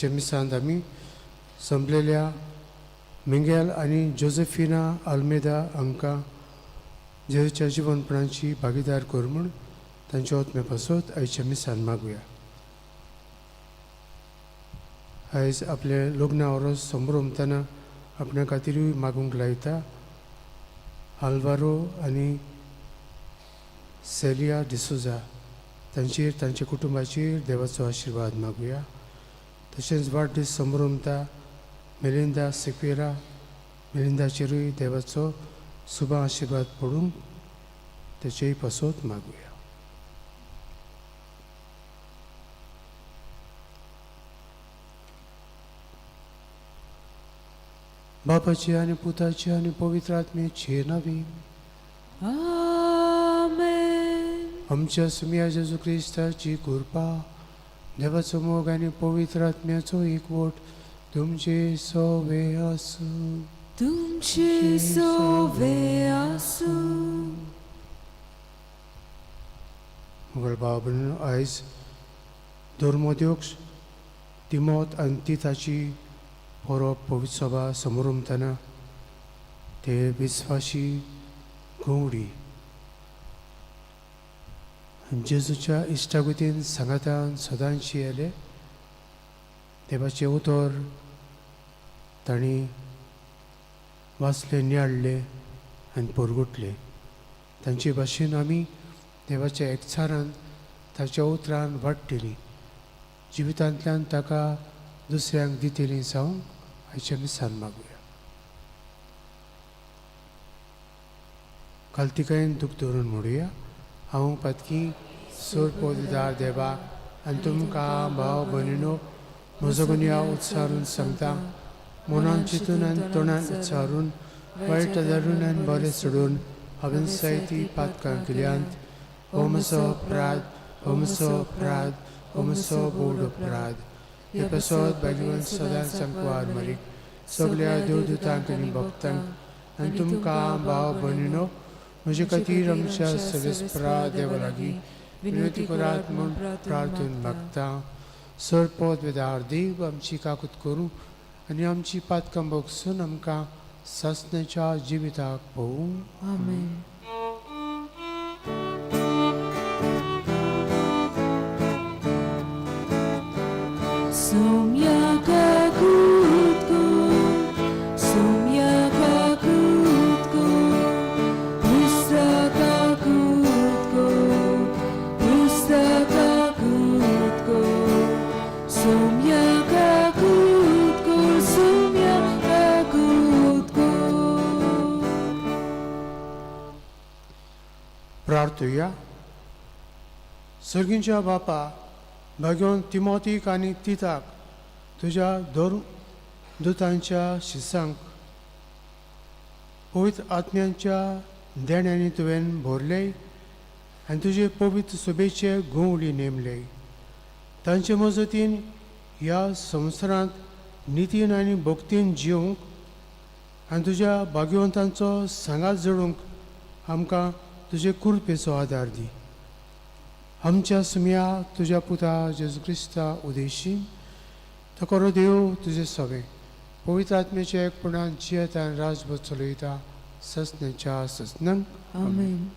आयच्या मिसांत आमी संपलेल्या मिंगेल आनी जोसेफिना आल्मेदा हांकां जेजूच्या जिवनपणाची भागीदार कर म्हूण तांच्या आत्म्या पासत आयच्या मिसान मागुया. आयज आपले लग्न आवरोस संभ्रमतना आपणा खातीरूय मागूंक लायता आल्वारो आनी सेलिया डिसोजा तांचेर तांच्या कुटुंबाचेर देवाचो आशिर्वाद मागुया. तशेंच वाडदीस संभ्रमता मेलिंदा सिक्वेरा मेलिंदाचेरूय देवाचो सुबा आशिर्वाद पडूंक तेचेय पासत मागुया. बापाची आनी पुताची आनी पवित्र आत्म्याचे नांवी आमेन. आमच्या सुमया जेजू क्रिस्ताची कृपा, देवाचो मोग आनी पवित्र आत्म्याचो एकवट तुमचे सोवे आसूं. तुमचे सोवे आसूं. मुगल भाव भयणींनो, आयज धर्मोद्योक्ष तिमोत आनी तिताची परब पवित्र सभा समोरमतना ते विस्वाशी गवडी जेजूच्या इश्टागतीन सांगातान सदांची येले देवाचें उतर तांणी वाचलें, नियाळ्ळें आनी परगुटलें. तांचे भाशेन आमी देवाच्या एकचारान ताच्या उतरान वाडटली, जिवितांतल्यान ताका दुसऱ्यांक दितली जावंक आयच्या मिसान मागुया. कालतिकायेन दूख धरून म्हणुया, हांव पातकी सोड पोदार देवा आनी तुमकां भाव भयणीनो म्हजो गुन्यांव उत्सारून सांगता. मनान चिंतून आनी तोंडान उच्चारून वायट धरून आनी बरें सोडून हांवें जायतीं पातकां केल्यांत. हो म्हजो अपराध, हो म्हजो अपराध, हो म्हजो व्हड अपराध. हे पासत भाग्यवंत सदांच सांकवार मरीक सगल्या देवदूतांक आनी भक्तांक आनी तुमकां भाव भयणीनो म्हजे खातीर आमच्या सवेस्परा देवा लागीं विनवती करात म्हूण प्रार्थून मागता. सर पद वेदार देव आमची काकूत करूं आनी आमची पातकां भोगसून आमकां सासण्याच्या जिविताक पळोवं. आमेन. प्रार्थुया. सर्गींच्या बापा, भाग्यवंत तिमोतीक आनी तिताक तुज्या दुतांच्या शिसांक पवित्र आत्म्यांच्या देण्यांनी तुवें भरले आनी तुजे पवित्र सोबेचे गवळी नेमले. तांचे मजतीन ह्या संवसारांत नितीन आनी भक्तीन जिवंक आनी तुज्या भाग्यवंतांचो सांगात जोडूंक आमकां तुजे कृपेचो आदार दी. आमच्या सुमया तुज्या पुता जेजू क्रिस्ता उदेशी तकरो देव तुजे सवे पवित्र आत्म्याच्या एकपणान जियेता आनी राजभर चलयता ससण्याच्या ससनांक. आमेन.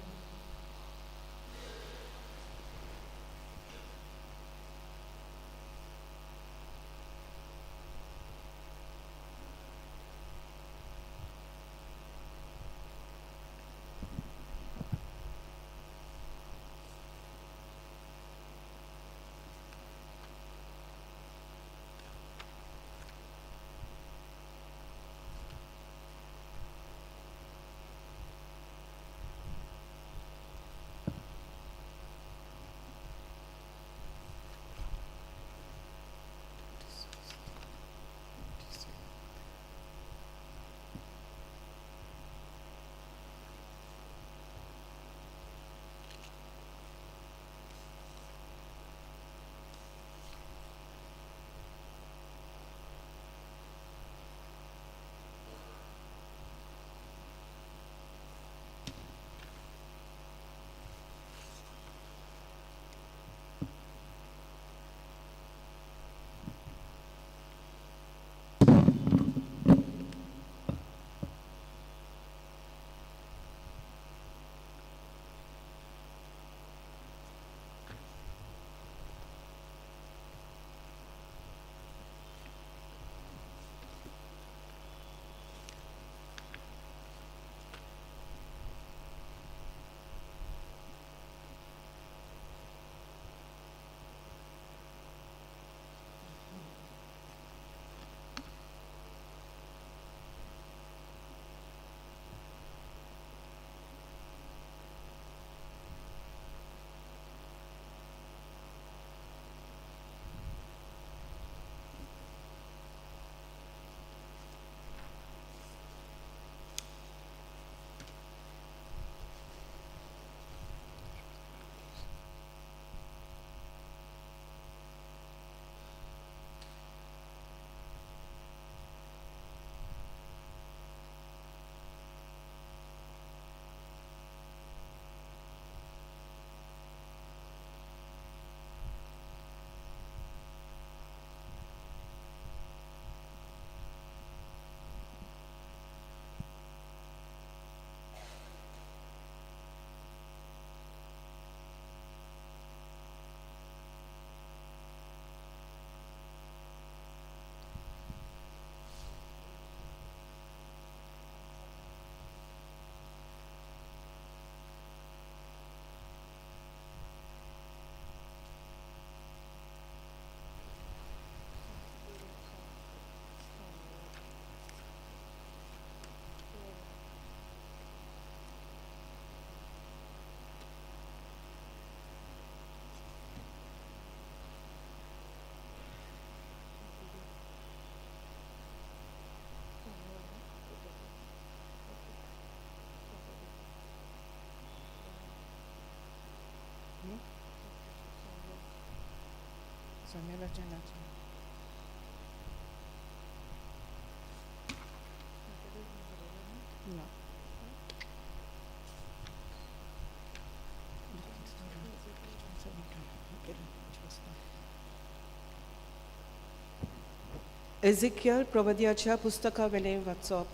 एझिकियल प्रबोध्याच्या पुस्तका वेलें वाचप.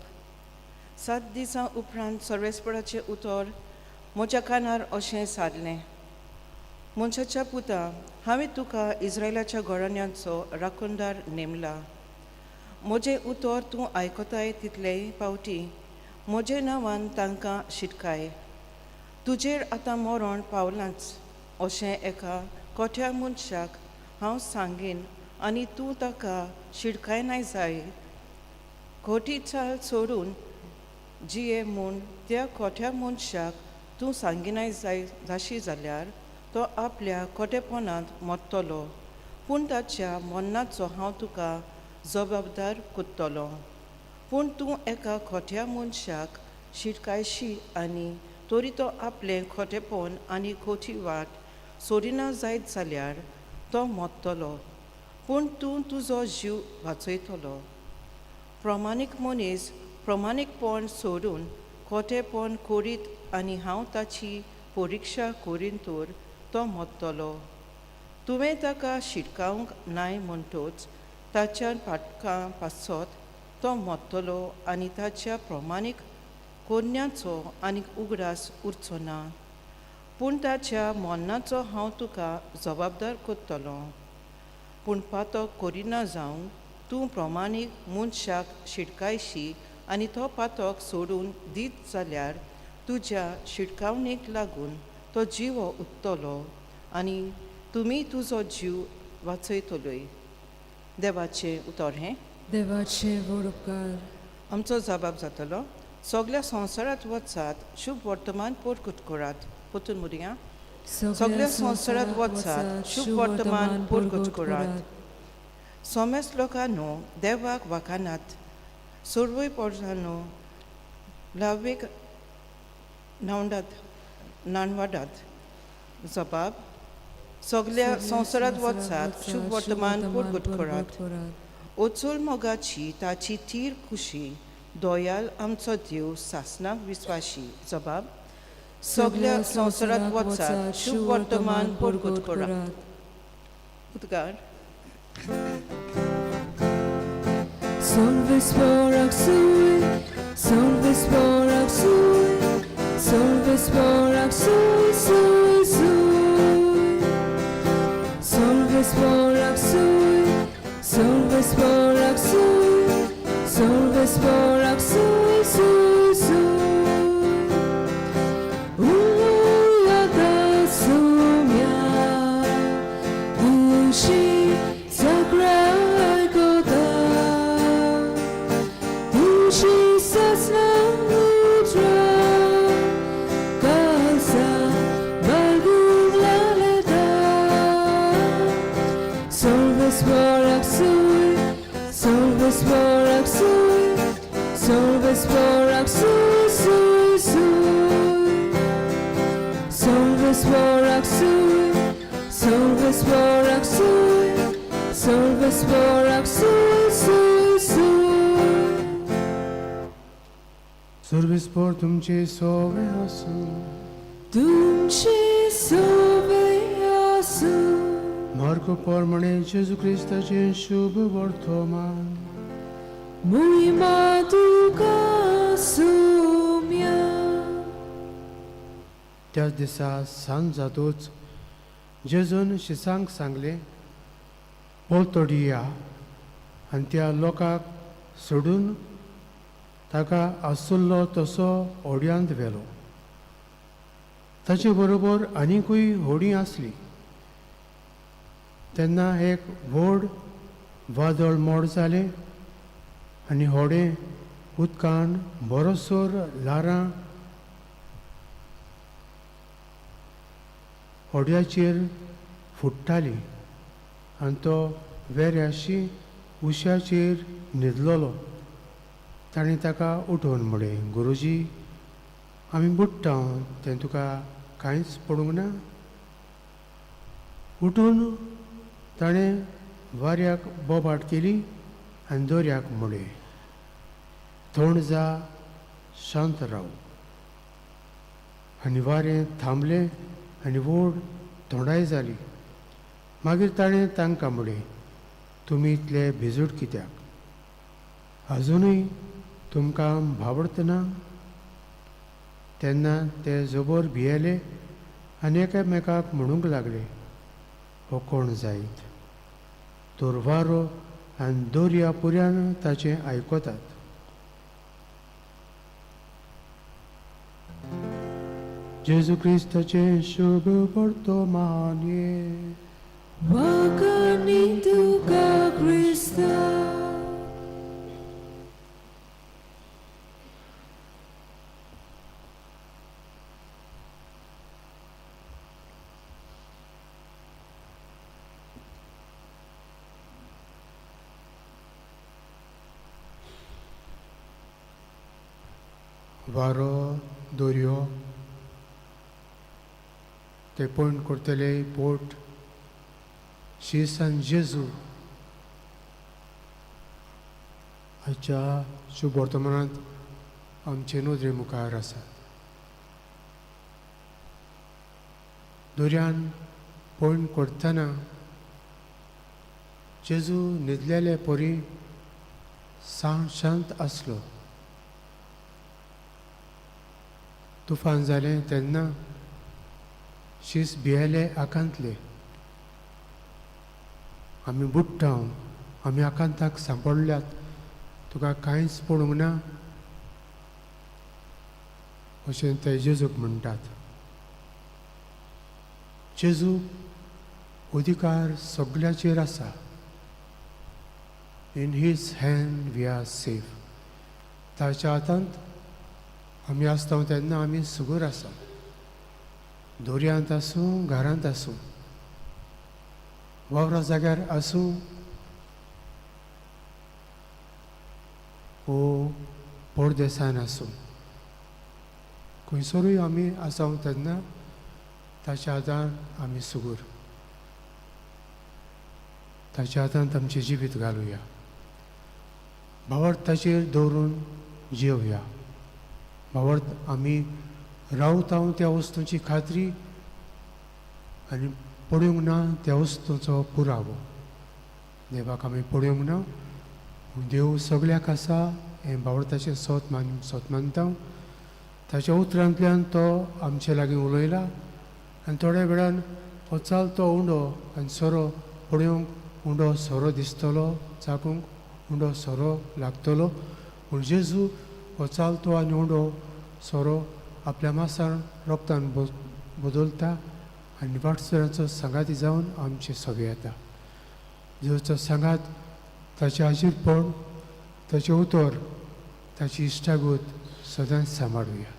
7 दिसां उपरांत सर्वेस्पराचें उतर म्हज्या कानार अशें सादलें, मनशाच्या पुता, हांवें तुका इस्रायलाच्या घराण्यांचो राखणदार नेमला. म्हजें उतर तूं आयकताय तितलेय पावटी म्हजे नांवान तांकां शिटकाय. तुजेर आतां मरण पावलांच अशें एका कोठ्या मनशाक हांव सांगीन आनी तूं ताका शिडकायनाय जाय. खोटी चाल सोडून जिये म्हूण त्या खोट्या मनशाक तूं सांगिनाय जाय जाशी जाल्यार तो आपल्या खोटेपणांत मरतलो, पूण ताच्या मरणाचो हांव तुका जबाबदार करतलो. पूण तूं एका खोट्या मनशाक शिटकायशी आनी तरी तो आपलें खोटेपण आनी खोटी वाट सोडिना जायत जाल्यार तो मरतलो, पूण तूं तुजो जीव वाचयतलो. प्रमाणीक मनीस प्रमाणीकपण सोडून खोटेपण करीत आनी हांव ताची परिक्षा करीन तर तो मरतलो. तुवें ताका शिटकावंक नाय म्हणटच ताच्या पाटकां पासत तो मरतलो आनी ताच्या प्रमाणीक कोन्याचो आनीक उगडास उरचो ना, पूण ताच्या मरणाचो हांव तुका जबाबदार करतलो. पूण पातक करिना जावंक तूं प्रमाणीक मनशाक शिटकायशी आनी तो पातक सोडून दीत जाल्यार तुज्या शिटकावणेक लागून तो जिवो उरतलो आनी तुमी तुजो जीव वाचयतलोय. देवाचें उतर हें. देवाचे व्हड उपकार. आमचो जबाब जातलो, सगल्या संवसारांत वचात, शुभ वर्तमान पोरकूट करात. परतून मुरया, सगल्या संवसारांत वचात, शुभ वर्तमान पोरकूट करात. सोमेस लोकांनो देवाक वाखानात, सर्वूय पोरसांनो लावेक न्हावडात नाणवाडात. जबाब, सगल्या संवसारांत वचात, शुभ वर्तमान पोरकूट करात. ओचूल मोगाची ताची तीर खुशी, दोयाल आमचो देव सासनाक विस्वाशी. जबाब, सगल्या संवसारांत वचात, शुभ वर्तमान पोरकूट करात. उद्गार. Solves sui, solves sui, solves sui, sui, sui. Solves sui, solves sui, solves sui, sui, sui. Uyada sumya, dushi sakraikota, dushi sasna mudra, kasa balgun laleta. Solves sui, solves sui, solves sui, sui, sui. Solves sui, solves sui, solves sui, sui, sui. सर्वेस्पोर तुमचे सोवे आसूं. तुमचे सोवे आसूं. Marco प्रमाणे जेजू क्रिस्ताचें शुभ वर्तमान. मोहिमा तुका सुम्या. त्याच दिसा सांज जातूच जेजून शिसांक सांगलें, पलतडी या. आनी त्या लोकांक सोडून ताका आसुल्लो तसो होडयांत व्हेलो. ताचे बरोबर आनिकूय होडी आसली. तेन्ना एक व्हड वादळ मोड जालें आनी होडें उदकान बरोसर ल्हारां होडयाचेर फुट्टाली आनी तो वेऱ्याशी उश्याचेर न्हिदलेलो. ताणें ताका उठोवन म्हळें, गुरुजी, आमी बुडटा तें तुका कांयच पडूंक ना? उठून ताणें वाऱ्याक बोबाट केली आनी दर्याक म्हळें, थंड जा, शांत राव. आनी वारें थांबलें आनी व्हड थोंडाय जाली. मागीर ताणें तांकां म्हळें, तुमी इतले भिजूड कित्याक? आजुनूय तुमकां भावडतना? तेन्ना ते जबर भियेले आनी एकामेकाक म्हणूंक लागले, हो कोण जायत? तर वारो आनी दर्या पुऱ्यान ताचें आयकतात. जेजू क्रिस्ताचें शुभ वर्तमान. वाखाणी तुका क्रिस्ता. वारो, दर्यो, ते पॉयंट करतले पोट शीस आनी जेजू आयच्या शुभ वर्तमानांत आमचे नदरे मुखार आसात. दर्यान पॉयंट करतना जेजू न्हिदलेले परी शांत आसलो. तुफान जालें तेन्ना शीस भियेले, आकांतले. आमी बुडटा, आमी आकांताक सांपडल्यात, तुका कांयच पडूंक ना अशें ते जेजूक म्हणटात. जेजू अधिकार सगल्याचेर आसा. In his hand we are safe. ताच्या हातांत आमी आसता तेन्ना आमी सुगूर आसा. दर्यांत आसूं, घरांत आसूं, वावरा जाग्यार आसूं वो परदेसान आसूं, खंयसरूय आमी आसा तेन्ना ताच्या हातान आमी सुगूर. ताच्या हातांत आमचें जिवीत घालुया, भावार्थ ताचेर दवरून जियोया. भावार्थ आमी रावता त्या वस्तूंची खात्री आनी पळोवंक ना त्या वस्तूंचो पुरावो. देवाक आमी पळोवंक ना, पूण देव सगल्याक आसा हें भावार्थाचें सोत मान सोत मानता. ताच्या उतरांतल्यान तो आमचे लागीं उलयला आनी थोड्या वेळान हो चलतो उंडो आनी सोरो पळोवंक उंडो सोरो दिसतलो, चाकूंक उंडो सोरो लागतलो, पूण जेजू हो चालतो आनी उंडो सोरो आपल्या मासान रोगतान बदलता आनी वाटसरांचो सांगाती जावन आमचे सगळे येता. जेजूचो सांगात, ताचें आजीरपण, ताचें उतर, ताची इश्टागत सदांच सांबाळुया.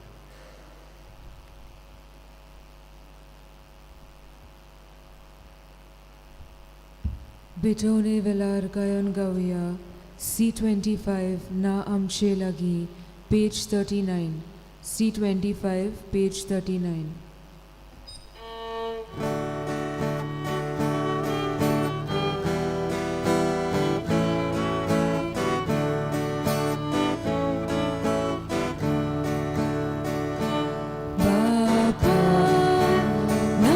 भेटवणे वेळार गायन गावया C25 ना आमचे लागीं, पेज 39. C25 page 39. बापा ना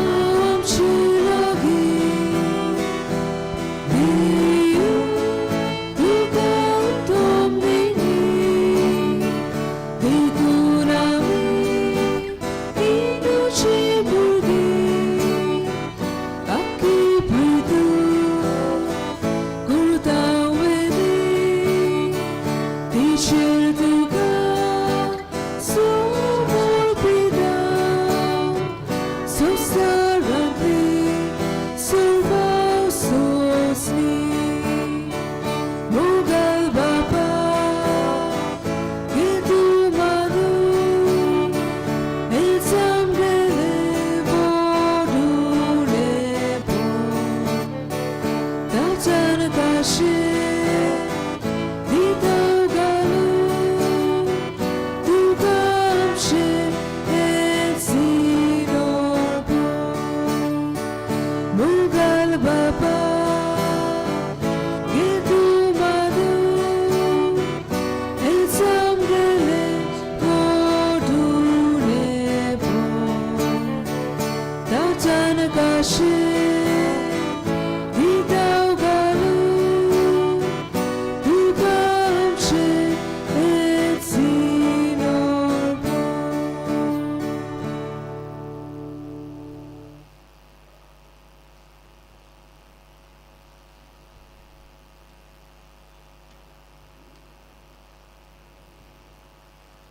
आमचे लागीं, देव तुका उत्तम देणी, देखून आमी तुजे भुरगीं.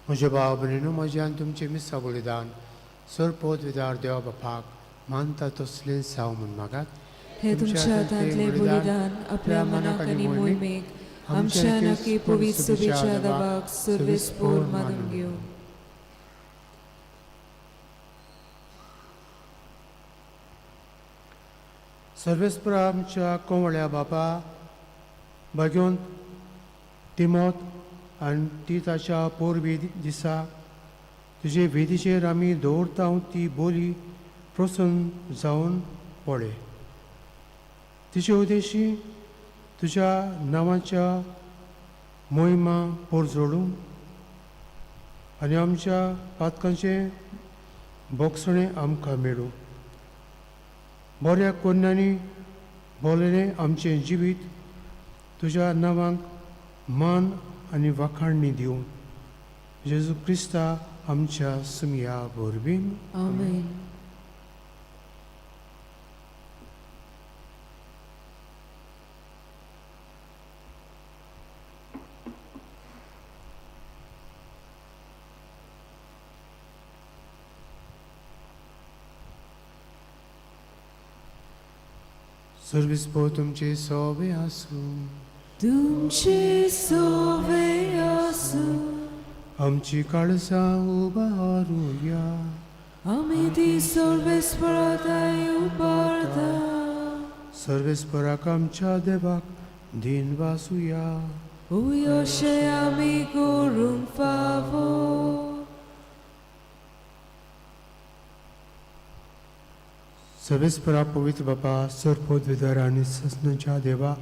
म्हज्या भाव भयणीनो, म्हजें आनी तुमचें मिसां बलिदान सर पोत विदार देवा बापाक मानता तसलें जावं म्हूण मागात. हे तुमच्या हातांतले बलिदान आपल्या मनाक आनी मोहिमेक आमच्या नक्की पवित्र सुबेच्या दबाक सर्वेस पोर मानून घेवं. सर्वेस्परा आमच्या कोवळ्या बापा भाग्योन तिमोत आनी ती ताच्या पोरवी दिसा तुजे वेदीचेर आमी दवरता ती बोली प्रसन्न जावन पळय. तिचे उद्देशी तुज्या नांवाच्या मोहिमा पोरजोडूं आनी आमच्या पातकांचें बोगसणें आमकां मेळूं. बऱ्या कोन्यांनी बोललें आमचें जिवीत तुज्या नांवांक मान आनी वाखाणणी दिवं. जेजू क्रिस्ता आमच्या सुमया वरवीं. आमेन. सर्वीस पो तुमचे सोबे आसूं. तुमचे सोवे आसूं. आमची काळजां उबारुया. आमी ती सर्वेस्पराताय उबारता. सर्वेस्पराक आमच्या देवाक दीन वासुया. अशें आमी करूंक फावो. सर्वेस्परा पवित्र बापा सर पोतविदार आनी ससनाच्या देवा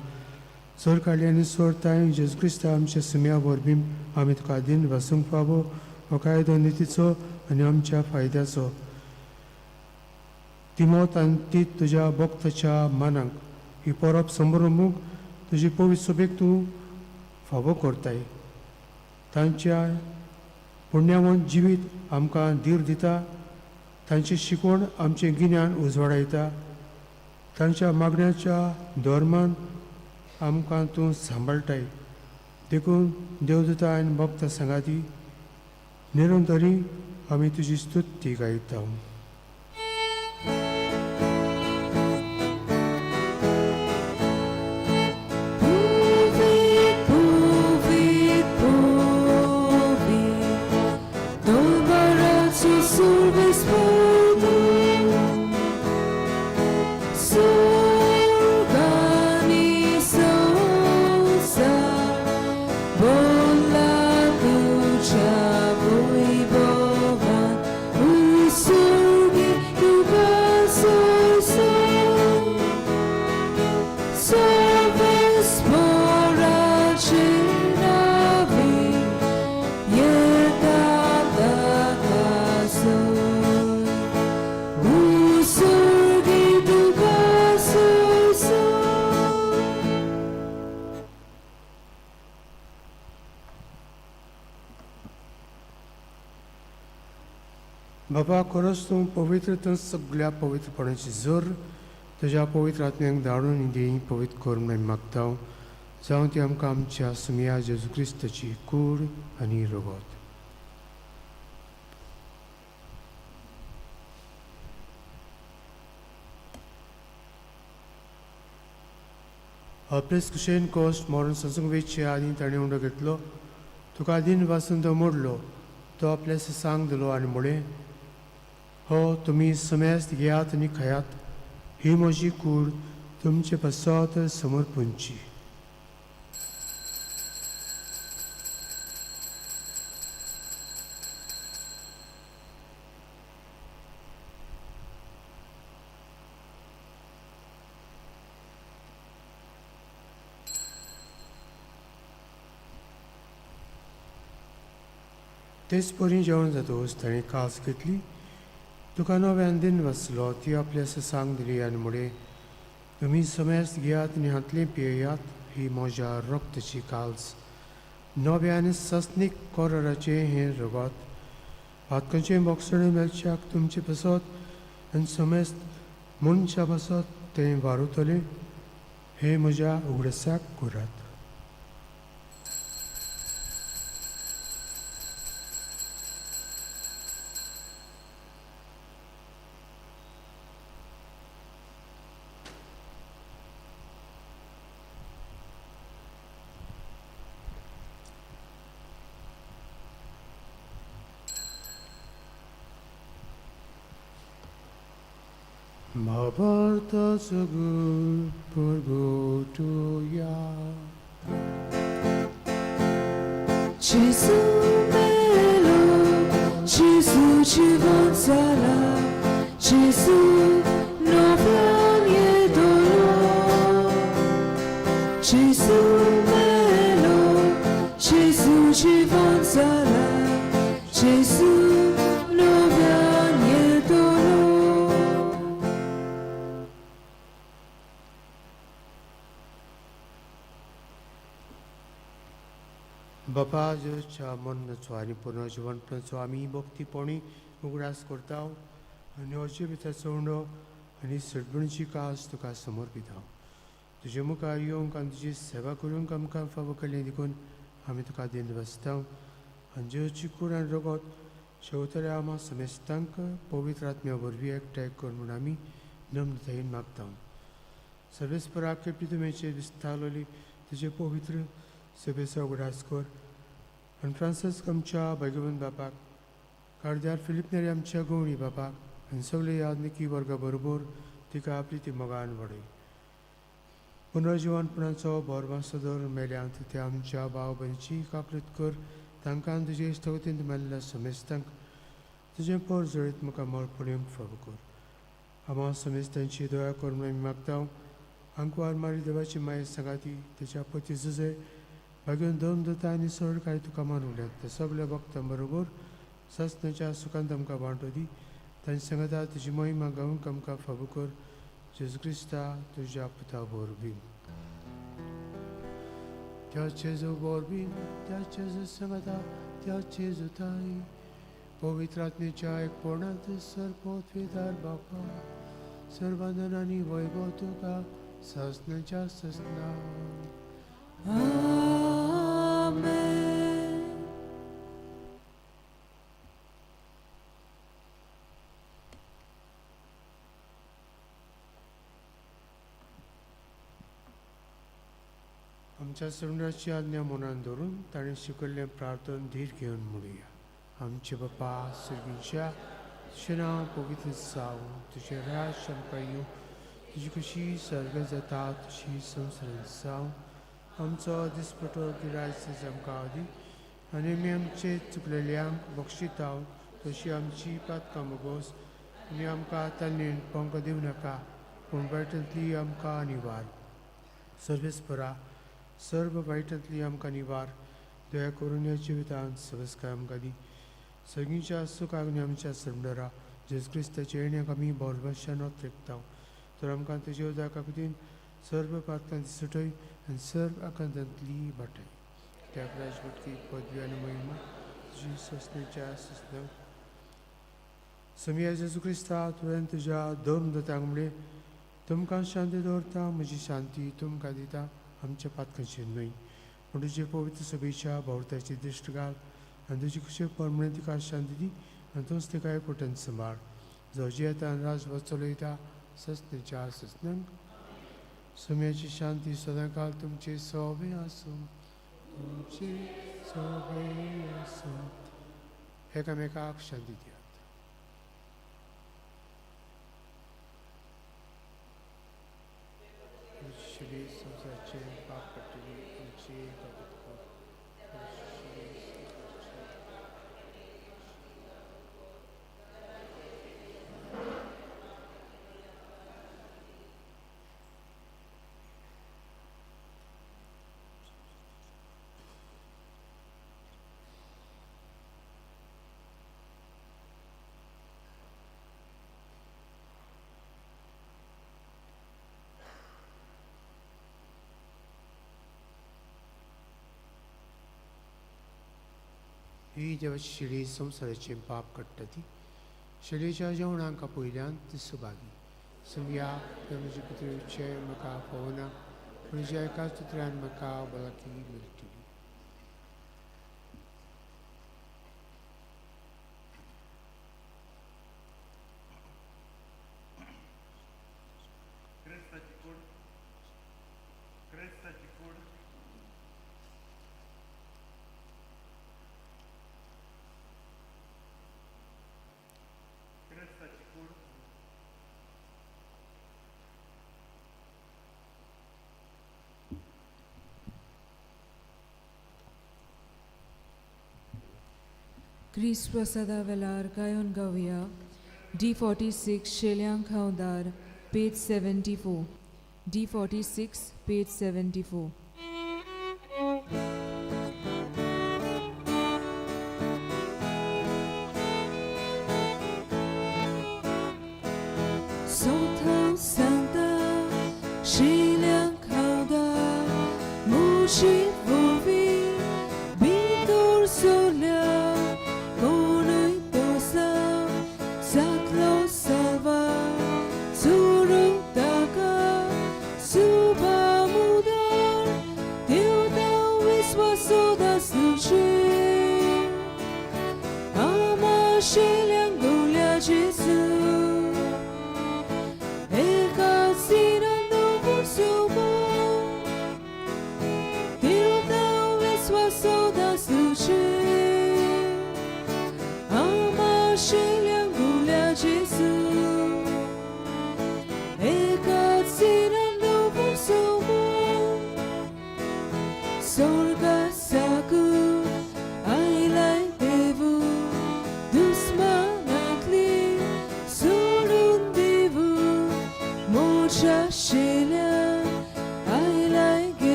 सोर काडली आनी सोर ताय जेजू क्रिस्ता आमच्या सुम्या वरवीं आमी तुका दीन वासूंक फावो हो कायदो नितीचो आनी आमच्या फायद्याचो. तिमोत आनी ती तुज्या भक्ताच्या मनाक ही परब संभ्रमूंक तुजी पवित्र सोबेक तूं फावो करताय. तांच्या पुण्यावंत जिवीत आमकां धीर दिता. तांची शिकवण आमचें गिन्यान उजवाडायता. तांच्या मागण्याच्या धर्मान आमकां तूं सांबाळटाय. देखून देवदूता आनी भक्त सांगाती निरंतरी आमी तुजी स्तुती गायता. बाबा खरोच तूं पवित्र तूं सगळ्या पवित्रपणाची जोर तुज्या पवित्र आत्म्यांक धाडून दी पवित्र कर म्हूण मागता. जावं ती आमकां आमच्या सुमया जेजू क्रिस्ताची कूड आनी रगत. आपलेच कुशेन कोश्ट मरण सोंसूंक वेचे आदी ताणें उंडो घेतलो. तुका दिन वासून तो मोडलो. तो आपल्या सांग दिलो आनी म्हळें, हो तुमी समेस्त घेयात आनी खायात. ही म्हजी कूड तुमचे पासत समर्पणची. तेच परी जेवण जातकच ताणें कास घेतली. तुका नव्यान दिन वाचलो. ती आपल्या सांग दिली आनी म्हळें, तुमी समेस्त घेयात आनी हांतलें पियेयात. ही म्हज्या रक्ताची काल्स नव्या आनी सस्नीक कोराचें हें रगत. पातकांचें बोगसणें मेळच्याक तुमचे पासत आनी समेस्त मनशा पासत तें वारुतलें. हें म्हज्या उगडसाक करात. भावार्थाचो गुण परगटुया. Gesù melo, Gesù जिवन जाला, Gesù नव्यान येतलो. Gesù melo, Gesù जिवन जाला, Gesù नव्यान येतलो. बापा जेजूच्या मरणाचो आनी पुनर्जिवनपणाचो आमी भक्तीपणी उगडास करता आनी अजिबिताचो उंडो आनी सडबणची कास तुका समर्पिता. तुजे मुखार येवंक आनी तुजी सेवा करूंक आमकां फावो केली देखून आमी तुका दिन बसता. आनी जेजूची कूड आनी रगत शेवतल्या आमा समेस्तांक पवित्र आत्म्या वरवीं एकठांय कर म्हूण आमी नम्रतायेन मागता. सर्वेस्पराक केपी तुमेचेर विस्तारलोली तुजे पवित्र सेवेचो उगडास कर आनी फ्रांसिस्क आमच्या भाग्यवंत बापाक, कार्द्यार फिलीप नेरी आमच्या गवळी बापाक आनी सगळे यादनिकी वर्गा बरोबर तिका आपली ती मोगान वाडय. पुनर्जिवनपणाचो भरमासो दवर मेल्यांत त्या आमच्या भाव भयणीची काकळूत कर, तांकां तुजे इश्टागतींत मेल्ल्या समेस्तांक तुजें पोर जळीत मुखार मरपण फावो कर. आमा समेस्तांची दया कर म्हूण आमी मागता. आंकवार मारी देवाची माये सांगाती तेच्या पती जुजे भाग्योन दोन दता आनी सोड काय तुका मानुल्यात त्या सगल्या भक्तां बरोबर सस्नाच्या सुखांत आमकां वांटो दी. तांच्या सांगाता तुजी महिमा गावंक आमकां फावो कर. जेजू क्रिस्ता तुज्या पुता वरवीं. त्या जेजू वरवीं, त्या जेजू सांगाता, त्या जेजू ताई पवित्र आत्म्याच्या एकपणांत सर्वोत्वेदार बापा सर्वांदन आनी वैभव तुका सस्नाच्या सस्ना. आमेन. आमच्या सरुणाची आज्ञा मनान धरून ताणें शिकयल्लें प्रार्थन धीर घेवन म्हणुया. आमचे बापा सर्गीच्या, तुजें नांव पवित्र जावं, तुजें राज्य आमकां येवं, तुजी कशी सर्ग जाता तशी संवसारांत जावं. आमचो दिसपटो गिरायक आमकां दी आनी आमी आमचे चुकलेल्यांक बक्षिता तशी आमची पातकां मोगोस आनी आमकां तालनेन पंक दिवं नाका, पूण वायटांतली आमकां निवार. सर्वेस्परा सर्व वायटांतली आमकां निवार. दया करून ह्या जिवितांत सवस्काय आमकां दी. सगळींच्या सुखाक आनी आमच्या सरंडरा जेजू क्रिस्ताच्या येण्याक आमी बोरभाशान त्रेकता. तर आमकां तुज्या उदका खातीर सर्व पातकांची सुटय आनी सर्व आकांतांतली वाटय. त्या राजवटकी पदवी आनी महिमा तुजी ससनेच्या ससना. समिया जेजू क्रिस्ता, तुवें तुज्या दोन दत्तांक म्हणलें, तुमकां शांती दवरता, म्हजी शांती तुमकां दिता, आमच्या पातकांचेर न्हय पूण तुजे पवित्र सभेच्या भावर्थाची दृश्ट घाल आनी तुजी खुशे परमणे तिका शांती दी आनी तूंच तिका एकवटेन सांबाळ. जो जियेता आनी राजवट चलयता ससनेच्या ससनांक. सम्याची शांती सदांकाल तुमचे सोबे आसूं, तुमचे सोबे आसूं. एकामेकाक शांती दियात. श्री संवसाराचे पाप पडटली आमची काकूत कर. श्री संवसाराचे ही देवाची शिडी संवसाराचें पाप काडटा ती शिडयेच्या जेवणाक आपयल्यान ती सुभागी. समया म्हजे पितृचे म्हाका फावना, पूण ज्या एका चित्रान म्हाका भलायकी मेळटली. क्रिस्ताची कूड, क्रिस्ताची कूड, क्रिस्ताची कूड. क्रिस्त प्रसादा वेलार गायोन गावया. डी 46 शेल्यांक खावदार, page 74. D 46, page 74. 手头上的是两口的母亲无比比多数了国内多少萨克罗萨瓦苏鲁大哥苏巴木达丢到维斯瓦苏达苏去阿玛是两个了结束。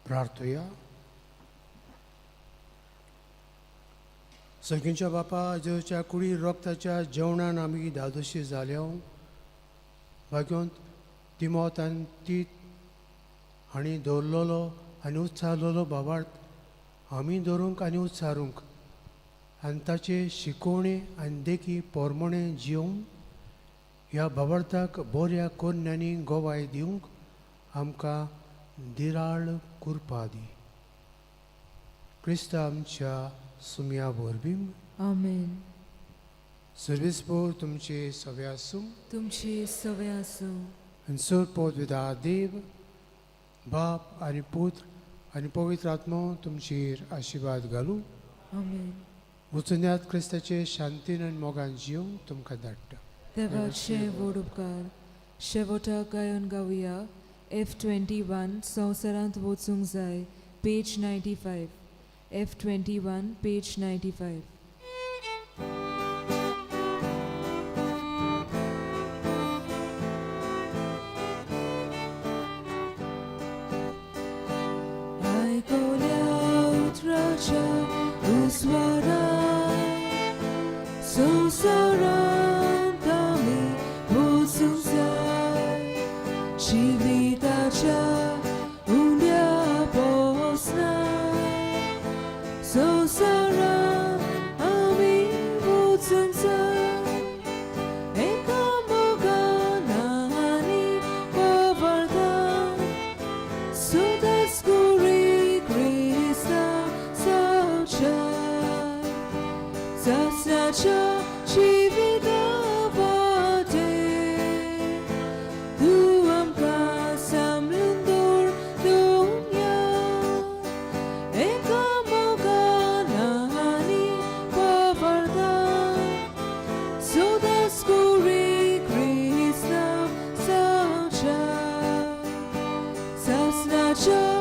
प्रार्थुया. सगळींच्या बापा जेजूच्या कुडी रोगताच्या जेवणान आमी धादोशी जाल्या. भाग्योंत तिमोत आनी तीत हांणी दवरलेलो आनी उत्सारलेलो बाबार्थ आमी दवरूंक आनी उत्सारूंक आनी ताचे शिकोवणे आनी देखी पोरमोणे जिवंक ह्या बाबार्थाक बऱ्या कोन्यांनी गोवाय दिवंक आमकां दिराळ कुरपा दी. क्रिस्त आमच्या सुमया वरवीं. आमेन. सर्वेस्पोर तुमचे सवे आसूं. तुमचे सवे आसूं. आनी सोर पोत देव बाप आनी पुत्र आनी पवित्र आत्मो तुमचेर आशिर्वाद घालूं. आमेन. वचुन्यात क्रिस्ताचे शांतीन आनी मोगान जिवंक तुमकां धाडटा. देवाचे व्हड उपकार. शेवटाक गायन गावया. एफ 21 संवसारांत वचूंक जाय, पेज 95. एफ 21, पेज 95. आयकल्या उतराच्या उस्वारान संवसारांत आमी वचूंक जाय. जिविताच्या उण्या पोसना संवसारांत आमी वचूंक जाय. एका मोगान आनी पवर्तान सदांच कुरी क्रिस्ता क्रिस्ताच्या जिविता वाटेर तूं आमकां सांबाळून दवर दुनिया एका मोगान आनी पवार्थान सदांच कुरी क्रिस्तांव जावच्या सासणाच्या.